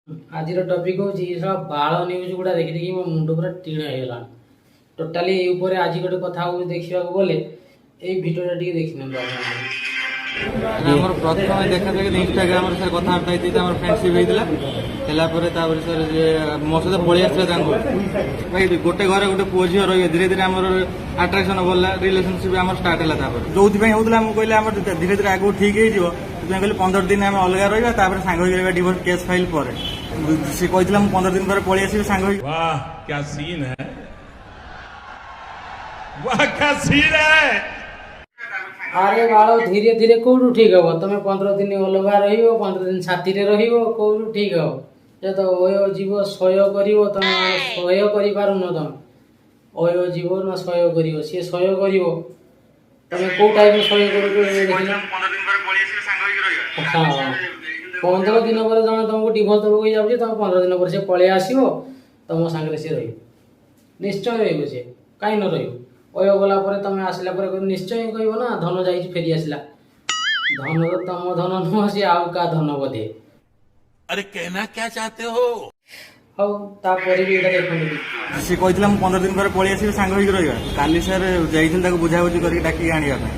ଆଜିର ଟପିକ୍ ହେଉଛି ଏ ଶଳା ବାଳ ନ୍ୟୁଜ୍ ଗୁଡ଼ା ଦେଖି ଦେଖି ମୋ ମୁଣ୍ଡ ପୁରା ଟିଣ ହେଇଗଲାଣି ଟୋଟାଲି। ଏଇ ଉପରେ ଆଜି ଗୋଟେ କଥା ହଉଛି ଦେଖିବାକୁ ଗଲେ ଏଇ ଭିଡ଼ିଓଟା ଟିକେ ଦେଖିନିଅନ୍ତୁ ଆପଣମାନେ। ଆମର ପ୍ରଥମେ ଦେଖା ଦେଖି ଇନଷ୍ଟାଗ୍ରାମରେ ସାର୍ କଥାବାର୍ତ୍ତା ହେଇଥିଲା। ଆମର ଫ୍ରେଣ୍ଡସିପ୍ ହେଇଥିଲା। ହେଲା ପରେ ତାପରେ ସାର୍ ଯେ ମୋ ସହିତ ପଳେଇ ଆସିଥିଲା ତାଙ୍କ ଘରକୁ। ଭାଇ, ଗୋଟେ ଘରେ ଗୋଟେ ପୁଅ ଝିଅ ରହିବେ। ଧୀରେ ଧୀରେ ଆମର ଆଟ୍ରାକ୍ସନ ବଢିଲା, ରିଲେସନସିପ୍ ଆମର ଷ୍ଟାର୍ଟ ହେଲା। ତାପରେ ଯୋଉଥିପାଇଁ ହଉଥିଲା, ମୁଁ କହିଲି ଆମର ଧୀରେ ଧୀରେ ଆଗକୁ ଠିକ ହେଇଯିବ। ସେଥିପାଇଁ କହିଲି 15 ଦିନ ଆମେ ଅଲଗା ରହିବା, ତାପରେ ସାଙ୍ଗ ହେଇକି ରହିବା ଡିଭୋର୍ସ କେସ୍ ଫାଇଲ୍ ପରେ। ସେ କହିଥିଲା ମୁଁ 15 ଦିନ ପରେ ପଳେଇ ଆସିବି ସାଙ୍ଗ ହେଇକି। वाह, क्या सीन है! वाह, क्या सीन है! ଆରେ ବାଳ, ଧୀରେ ଧୀରେ କୋଉଠୁ ଠିକ ହବ? ତମେ 15 ଦିନ ଅଲଗା ରହିବ, 15 ଦିନ ସାଥିରେ ରହିବ, କୋଉଠୁ ଠିକ ହବ? ସେ ତ ଅୟ ଯିବ ସହ୍ୟ କରିବ, ତମେ ସହ୍ୟ କରିପାରୁନ। ତମେ ଅୟ ଯିବ ନା ସହ୍ୟ କରିବ? ସିଏ ସହ୍ୟ କରିବ, ତମେ କୋଉ ଟାଇପର ସହ୍ୟ କରୁଛ ଏବେ ଦେଖିଲ। 15 ଦିନ ପରେ ପଳେଇ ଆସିବି, ସାଙ୍ଗ ହେଇକି ରହିବା। ହଁ, 15 ଦିନ ପରେ ଜଣେ ତମକୁ ଡିଭୋର୍ସ ଦେବାକୁ ଯାଉଛି, ତମେ 15 ଦିନ ପରେ ସେ ପଳେଇ ଆସିବ, ତମ ସାଙ୍ଗରେ ସେ ରହିବ। ନିଶ୍ଚୟ ରହିବ ସେ, କାହିଁ ନ ରହିବ? ଅୟ ଗଲା ପରେ ତମେ ଆସିଲା ପରେ ନିଶ୍ଚୟ କହିବ ନା ଧନ ଯାଇଛି ଫେରି ଆସିଲା। ଧନ ତ ତମ ଧନ ନୁହଁ, ସିଏ ଆଉ କାହା ଧନ ବୋଧେ। अरे, कहना क्या चाहते हो? ହଉ, ତାପରେ ବି ଏଇଟା ଦେଖନ୍ତୁ ଟିକେ। ସେ କହିଥିଲା ମୁଁ 15 ଦିନ ପରେ ପଳେଇ ଆସିବି, ସାଙ୍ଗ ହେଇକି ରହିବା। କାଲି ସାର୍ ଯାଇଥିଲି ତାକୁ ବୁଝାବୁଝି କରିକି ଡାକିକି ଆଣିବା ପାଇଁ।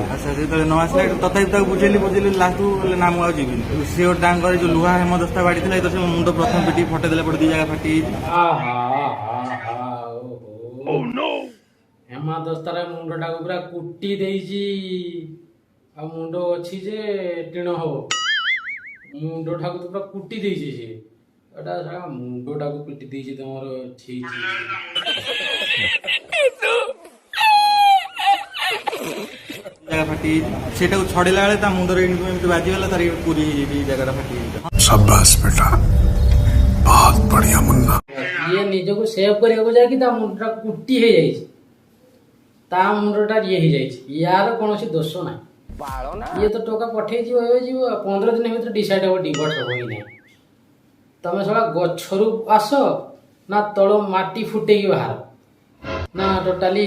ଆଉ ସାର୍ ଯେତେବେଳେ ନ ଆସିଲା, ତଥାପି ତାକୁ ବୁଝେଇଲି ବୁଝେଇଲି, ଲାଷ୍ଟକୁ କହିଲେ ନା, ମୁଁ ଆଉ ଯିବିନି। ସିଏ ଗୋଟେ ତାଙ୍କ ଘରେ ଯୋଉ ଲୁହା ହେମଦସ୍ତା ବାଡି ଥିଲା, ତ ସେ ମୋ ମୁଣ୍ଡ ପ୍ରଥମେ ପିଟିକି ଫଟେଇ ଦେଲା, ପଟେ ଦି ଜାଗା ଫାଟି ଯାଇଛି। ଆହା ଆହା, ଓହୋ, ହେମା ଦସ୍ତାରେ ମୁଣ୍ଡଟାକୁ ପୁରା କୁଟି ଦେଇଛି। ଆଉ ମୁଣ୍ଡ ଅଛି ଯେ ଟିଣ ହବ? ମୁଣ୍ଡଟାକୁ ତ ପୁରା କୁଟି ଦେଇଛି ସିଏ। ଏଟା ଶଳା ମୁଣ୍ଡଟାକୁ ପିଟି ଦେଇଛି ତମର। ଛି ଛି ଛି। ଜାଗା ଫାଟି ଯାଇଛି। ସେଟାକୁ ଛଡେଇଲା ବେଳେ ତା ମୁଣ୍ଡରେ ଏମିତି ଏମିତି ବାଜିଗଲା, ତାର ପୁରୀ ହେଇଯାଇଛି, ଏଇ ଜାଗାଟା ଫାଟି ଯାଇଛି। शाबाश बेटा, बहुत बढ़िया मुन्ना। ଇଏ ନିଜକୁ ସେଭ୍ କରିବାକୁ ଯାଇକି ତା ମୁଣ୍ଡଟା କୁଟି ହେଇଯାଇଛି, ତା ମୁଣ୍ଡଟା ଇଏ ହେଇଯାଇଛି। ୟାର କୌଣସି ଦୋଷ ନାହିଁ। ଇଏ ତ ଟୋକା ପଠେଇଯିବ, ହେଇଯିବ। 15 ଦିନ ଭିତରେ ଡିସାଇଡ୍ ହବ ଡିଭୋର୍ସ ହବ କି ନାହିଁ। ତମେ ଶଳା ଗଛରୁ ଆସ ନା ତଳ ମାଟି ଫୁଟେଇକି ବାହାର ନା ଟୋଟାଲି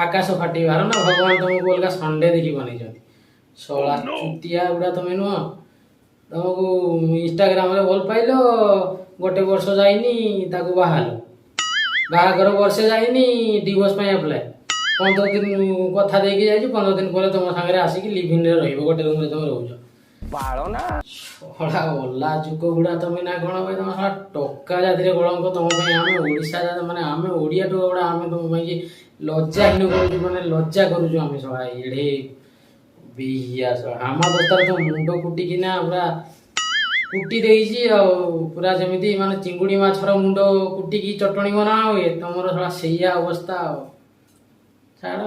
ଆକାଶ ଫାଟି ବାହାର ନା ଭଗବାନ ତମକୁ ଅଲଗା ସଣ୍ଡେ ଦେଖି ବନେଇଛନ୍ତି? ଶଳା ଚୁତିଆ ଗୁଡା ତମେ ନୁହଁ? ତମକୁ ଇନଷ୍ଟାଗ୍ରାମରେ ଭଲ ପାଇଲ, ଗୋଟେ ବର୍ଷ ଯାଇନି ତାକୁ ବାହାହେଲ, ବାହାଘର ବର୍ଷେ ଯାଇନି ଡିଭୋର୍ସ ପାଇଁ ଆପ୍ଲାଏ। 15 ଦିନ କଥା ଦେଇକି ଯାଇଛି, 15 ଦିନ ପରେ ତମ ସାଙ୍ଗରେ ଆସିକି ଲିଭିଂରେ ରହିବ, ଗୋଟେ ରୁମରେ ତମେ ରହୁଛ। ଶଳା ଅଲାଜୁକ ଗୁଡା ତମେ ନା କଣ ଭାଇ? ତମ ଶଳା ଟୋକା ଜାତିରେ କଳଙ୍କ ତମ ପାଇଁ। ଆମେ ଓଡ଼ିଶା ଜାତି, ମାନେ ଆମେ ଓଡ଼ିଆ ଟୋକା ଗୁଡା, ଆମେ ତମ ପାଇଁ କି ଲଜ୍ଜାହୀନ କରୁଛୁ, ମାନେ ଲଜ୍ଜା କରୁଛୁ ଆମେ। ଶଳା ଏଢେ ବେହିଆ ଶଳା, ଆମ ଦସ୍ତାରେ ତ ମୁଣ୍ଡ କୁଟିକିନା ପୁରା କୁଟି ଦେଇଛି। ଆଉ ପୁରା ଯେମିତି ମାନେ ଚିଙ୍ଗୁଡି ମାଛର ମୁଣ୍ଡ କୁଟିକି ଚଟଣି ବନା ହୁଏ, ତମର ଶଳା ସେଇଆ ଅବସ୍ଥା। ଆଉ ଛାଡ଼,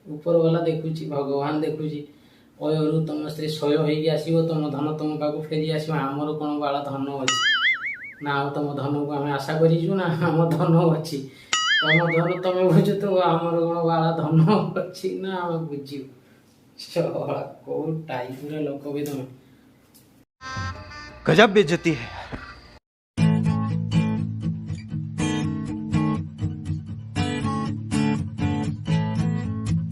ଉପର ବାଲା ଦେଖୁଛି, ଭଗବାନ ଦେଖୁଛି। ଅୟରୁ ତମ ସ୍ତ୍ରୀ ସହ୍ୟ ହେଇକି ଆସିବ, ତମ ଧନ ତମ ପାଖକୁ ଫେରି ଆସିବ। ଆମର କଣ ବାଳ ଧନ ଅଛି ନା ଆଉ ତମ ଧନକୁ ଆମେ ଆଶା କରିଛୁ ନା ଆମ ଧନ ଅଛି? ତମ ଧନ ତମେ ବୁଝୁଥିବ, ଆମର କଣ ବାଳ ଧନ ଅଛି ନା ଆମେ ବୁଝିବୁ? ଶଳା କୋଉ ଟାଇପର ଲୋକ ବି ତମେ। गजब बेइज्जती है।